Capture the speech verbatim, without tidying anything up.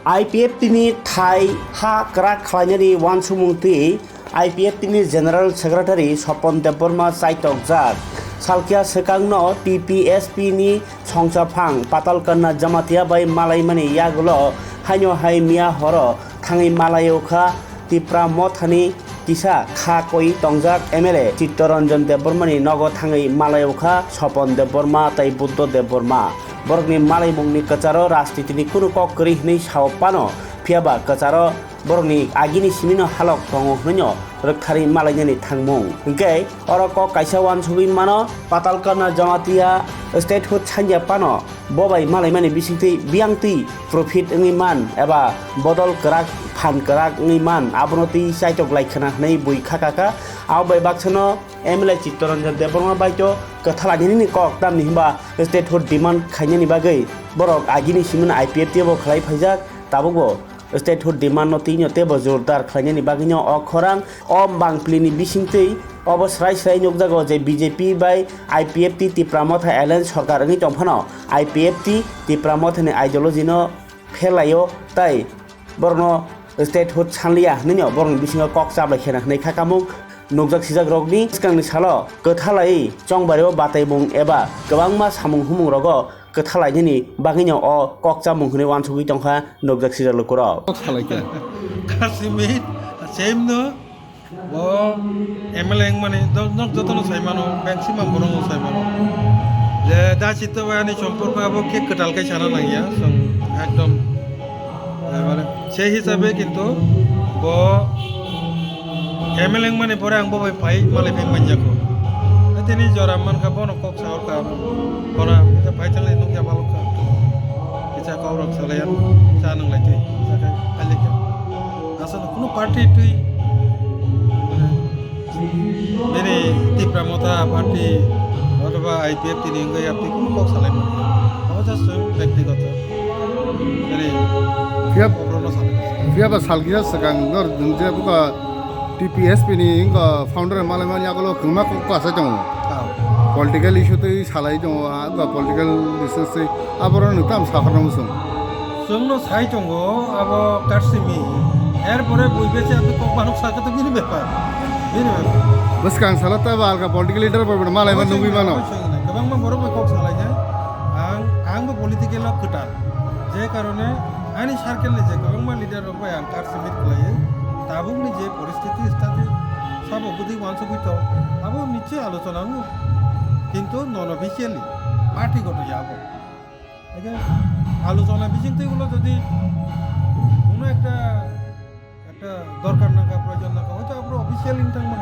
I P F T ni thai ha kwrak khlainani uansukmung twi I P F T ni General Secretary Sopon Debbarma chaitokjak. Salkya swkangno T P S P ni songchaphang Patalkanna Jamatia bai malaimani yagulo haino hai miya horo thangwi malaio kha Tipra Mothani kisa kha koi tongjak M L A Chittaranjan Debbarmani nogo thangwi malaio kha Sopon Debbarma tei Buddho Debbarma. Borokni malaimungni kwcharo rajnitini kunu kok kwrwi hwnwi sao phano, phiyaba kwcharo borokni agini simino halok tongo hwnwino rwktharwi malainani thangmung. Hinkhe oro kok kaisa uansugwi mano, Patalkanna Jamatia statehood sanya phano bo bai malaimani bisingtwi biyangtwi profit wngwi man eba bodol kwrak phan kwrak wngwi man, abono twi chaitok lai khna hwnwi bui kha kaka. Abo bai baksano M L A Chittaranjan Debbarma bai to kwtha lainani kok, tamni hwnba statehood demand khainani bagwi borok agini simino I P F T bo khlai phaijak, tabukbo statehood demand no twi no teibo jordar khlainani bagwi no o khorang o bangpli ni bisingtwi obo srai srai nukjago je B J P bai I P F T Tipra Motha alliance sorkar wngwi tongphano I P F T Tipra Motha ni ideology no phelaio tei borokno statehood sanliya hwnwi no borokni bisingo kok chablai khena hwnwi kha kamung nukjak sijak rokni swkangni salo kwthalai chongbario bataimung eba kwbangma samung humung rogo kwthalainani bagwino o kok chamung hwnwi uansugwi tongkha nukjak sijak lukurok. Kok salaikhe. Kasimit, same no, bo M L A wngmani, do-, nok jotono saimano, maximum borokno saimano. Je da chitto bai ani somporko abo khe kwtal khe sana nangya, chwng ekdom, ebare, sei hisabe kintu bo M L A wngmani pore ang bo bai phai malai phai manya kho. Tini jora mankha bono kok sa orkha. Bono kisa phai thanglai nukya balokha. Kisa kok rok salai ano. Cha nang lai twi. Kisa khai phai lai kha. Asal kuno party twi. Bini Tipra Motha party othoba I P F T ni wngwi yaptwi kuno kok salai mano. Abo just swng byaktigoto. Bini Phiya, oborokno salai. Phiya ba salkisa swkang nor je buka T P S P ni wngkha founder malaimani yagulo kwbangma kok kwsai tongo. Ah. Political issue twi salai tongo, ah, wngkha political research twi aborok nwng tamo saphar nw chwng. Chwngno sai tongo abo karsimi. Erpore bui bese abo kok manuk sakha to bini bepar. Bini bepar. Bwskang salo tei ba alka political leader bai malaima nugwi mano. Kwbangma borok bai kok salai nai. Ang, ang bo political o kwtal. Je karone ani circle ni je kwbangma leader rok bai ang karsimi khlaiwi. Tabukni je State, state sabo bwtwi uansugwi tong, abo niche alochona wngo. Kintu non officially party goto ya abo. Eke alochona bisingtwi ulo jodi kuno ekta, ekta dorkar nangkha, proyojon nangkha, hoyto abro officially wng thangmano.